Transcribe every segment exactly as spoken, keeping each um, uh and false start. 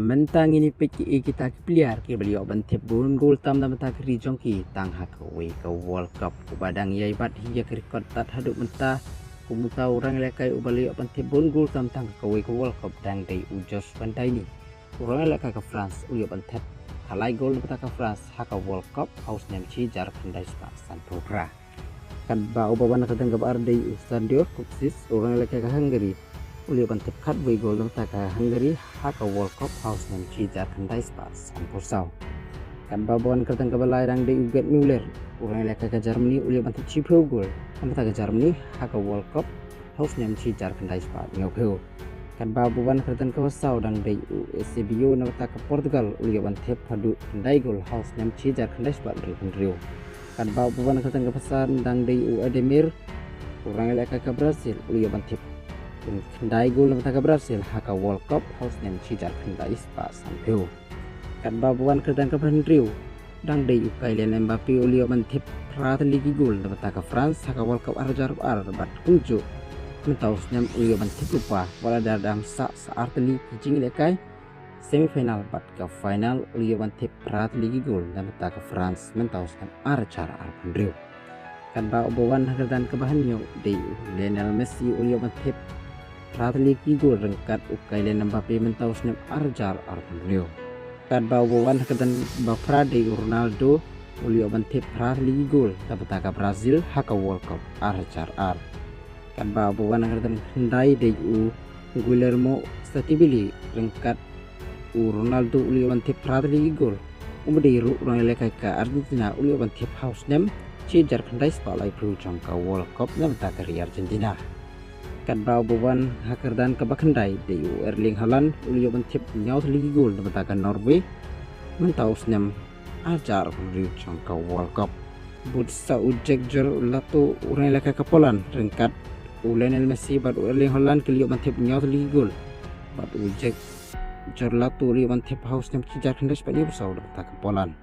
Mynta ngin ïa peit ki, kita ki player kiba la ïoh ban thep bun gol tam da mynta ka ri jong ki tang ha kawei ka World Cup, uba dang ïai bat hi ïa ka record tad haduh mynta. Kumta u rangïalehkai uba la ïoh ban thep bun gol tam tang ha kawei ka World Cup dang dei u Josh Van Dijk. U rangïalehkai ka France u la ïoh ban thep ha lai gol na bynta ka France ha ka World Cup ha u snem shi hajar khyndai spah sanphew phra. Katba uba wan ha ka kyrdan kaba ar dei u Sandor Kocsis, u rangïalehkai ka Hungary, u la ïoh ban thep khatwei gol na bynta ka Hungary ha ka World Cup ha u snem shi hajar khyndai spah sanphew saw. Katba uba wan ha ka kyrdan kaba lai dang dei u Gerd Muller, u rangïalehkai ka Germany, u la ïoh ban thep shiphew gol na bynta ka Germany ha ka World Cup ha u snem shi hajar khyndai spah hynñiewphew. Katba uba wan ha ka kyrdan kaba saw dang dei u Eusebio na bynta ka Portugal, u la ïoh ban thep haduh khyndai gol ha u snem shi hajar khyndai spah hynriew hynriew. Katba uba wan ha ka kyrdan kaba san dang dei u Ademir, u rangïalehkai ka Brazil, u la ïoh ban thep khyndai gol na bynta ka Brazil ha ka World Cup ha u snem shi hajar khyndai spah sanphew. Katba uba wan ha ka kyrdan kaba hynriew dang dei u Kylian Mbappe, u la ïoh ban thep phra tylli ki gol na bynta ka France ha ka World Cup ar hajar ar, bad kumjuh mynta u snem u la ïoh ban thep lypa, wat la da dang sah sa ar tylli ki jingïalehkai semi final bad ka final, u la ïoh ban thep phra tylli ki gol na bynta ka France mynta u snem ar hajar arphew hynriew. Katba uba wan ha ka kyrdan kaba hynñiew dei u Lionel Messi, u la ïoh ban thep phra tylli ki gol ryngkat u Kylian Mbappe mynta u snem ar hajar arphew hynñiew. Katba uba wan ha ka kyrdan ba phra dei u Ronaldo, u la ïoh ban thep phra tylli ki gol na bynta ka Brazil ha ka World Cup ar hajar ar. Katba uba wan ha ka kyrdan khyndai dei u Guillermo Santibili, ryngkat u Ronaldo u la ïoh ban thep phra tylli ki gol. Uba dei ruh u rangïalehkai ka Argentina u la ïoh ban thep ha u snem shi hajar khyndai spah laiphew jong ka World Cup na bynta ka ri Argentina. Katba uba wan ha ka kyrdan kaba khyndai dei u Erling Haaland, u la ïoh ban thep hynñiew tylli ki gol na bynta ka Norway mynta u snem ar hajar arphew hynriew jong ka World Cup. Bad sa u Jack Gerlato, u rangïalehkai ka Poland, ryngkat u Lionel Messi bad u Erling Haaland ki la ïoh ban thep hynñiew tylli ki gol. Bad u Jack Gerlato u la ïoh ban thep ha u snem shi hajar khyndai spah hynñiewphew saw na bynta ka Poland.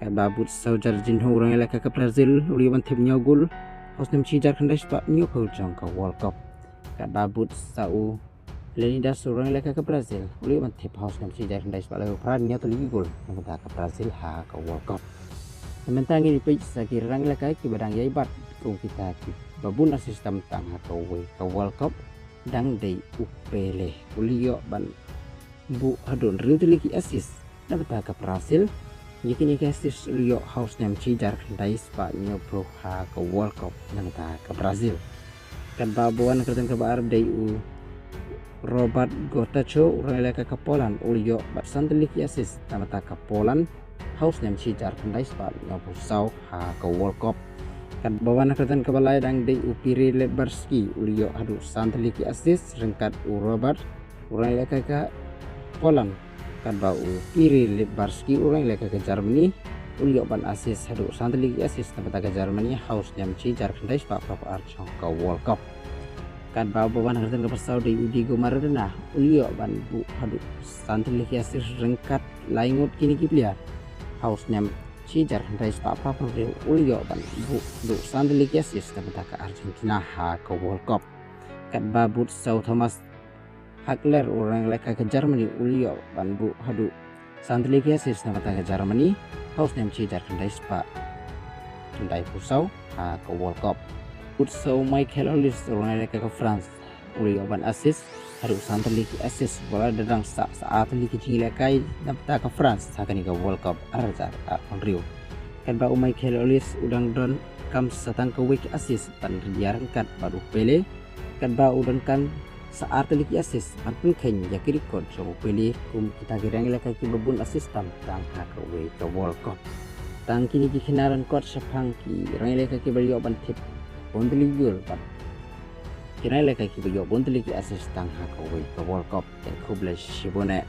Katba bad sa u Jorginho, u rangïalehkai ka Brazil, u la ïoh ban thep hynñiew gol ha u snem shi hajar khyndai spah hynñiewphew jong ka World Cup. Katba bad sa u Leonidas, u rangïalehkai ka Brazil, u la ïoh ban thep ha u snem shi hajar khyndai spah laiphew phra, hynñiew tylli ki gol na bynta ka Brazil ha ka World Cup. Te mynta ngin ïa peit sa ki rangïalehkai kiba dang ïai bat kum kita kiba bun assist tam tang ha kawei ka World Cup, dang dei u Pele, u la ïoh ban buh haduh hynriew tylli ki assist na bynta ka Brazil. Ïa kine ki assist u la ïoh ha u snem shi hajar khyndai spah hynñiewphew ha ka World Cup na bynta ka Brazil. Katba uba wan ha ka kyrdan kaba ar dei u Robert Gotaczo, u rangïalehkai ka Poland, u la ïoh bad san tylli ki assist na bynta ka Poland ha u snem shi hajar khyndai spah hynñiewphew saw ha ka World Cup. Katba wan ha ka kyrdan kaba lai dang dei u Pire Lebarski, u la ïoh haduh san tylli ki assist, ryngkat u Robert, u rangïalehkai ka Poland. Katba u Pire Lebarski, u rangïalehkai ka Germany, u la ïoh ban assist haduh san tylli ki assist na bynta ka Germany ha u snem shi hajar khyndai spah phra phew ar jong ka World Cup. Katba uba wan ha ka kyrdan kaba saw dei u Diego Maradona, u la ïoh ban buh haduh san tylli ki assist ryngkat lai ngut kine ki player ha u snem shi hajar khyndai spah phra phew hynriew, u la ïoh ban buh haduh san tylli ki assist na bynta ka Argentina ha ka World Cup. Katba bad sa u Thomas Hackler, u rangïalehkai ka Germany, u la ïoh ban buh haduh san tylli ki assist na bynta ka Germany ha u snem shi hajar khyndai spah khyndaiphew saw ha ka World Cup. Bad sa u Michael Olise, u rangïalehkai ka France, u la ïoh ban assist haduh san tylli ki assist, wat la da dang sah sa ar tylli ki jingïalehkai na bynta ka France ha kane ka World Cup ar hajar arphew hynriew. Katba u Michael Olise u dang donkam sa tang kawei ka assist ban ïaryngkat bad u Pele. Katba u donkam sa ar tylli ki assist ban pynkheiñ ïa ki record jong u Pele kum kita ki rangïalehkai kiba bun assist tam tang ha kawei ka World Cup. Tang kine ki khynnah ryngkat shaphang ki rangïalehkai kiba ïoh ban thep bun tylli ki gol bad ki rangïalehkai kiba ïoh bun tylli ki assist tang ha kawei ka World Cup. Te khublei shibun eh.